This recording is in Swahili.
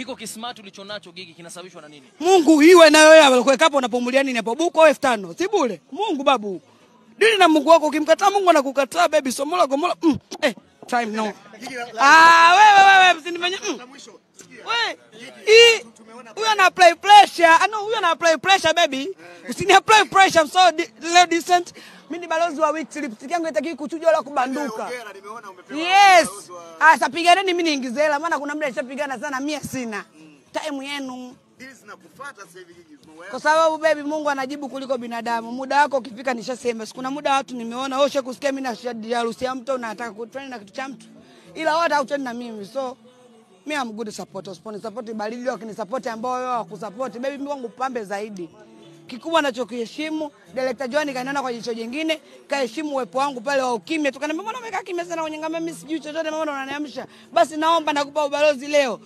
Hiko kismart ulichonacho Gigi kinasababishwa na nini? Mungu iwe na wewe alikuweka hapo unapumulia nini hapo? Buku 5000, si bure. Mungu babu. Dili na Mungu wako, ukimkataa Mungu anakukataa baby. Somola gomola. Time no. Ah, wewe msinifanye. Wewe. Huyu ana apply pressure. Ah no, huyu ana apply pressure baby. Usini apply pressure, I'm so decent. Mimi ni balozi wa Wix, lipstick yangu haitaki kuchuja wala kubanduka. Yes. Ah, sasa piganeni mimi niingize hela maana kuna muda nishapigana sana mimi sina. Time yenu. Kwa sababu baby Mungu anajibu kuliko binadamu. Muda wako ukifika nishasema. Kuna muda watu nimeona wewe ushakusikia mimi na harusi ya mtu unataka kutrend na kitu cha mtu. Ila wao hawatrendi na mimi. So me I'm good supporter. Sponsor support baridi wakinisupport ambao wao hawakusupport. Baby mimi wangu pambe zaidi. Kikubwa ninachokiheshimu, Director John kaniona kwa jicho jingine, kaheshimu uwepo wangu pale wa ukimya. Tukaniambia mbona umekaa kimya sana kwenye ngamba, mimi sijui chochote, mbona unaniamsha? Basi naomba nakupa ubalozi leo.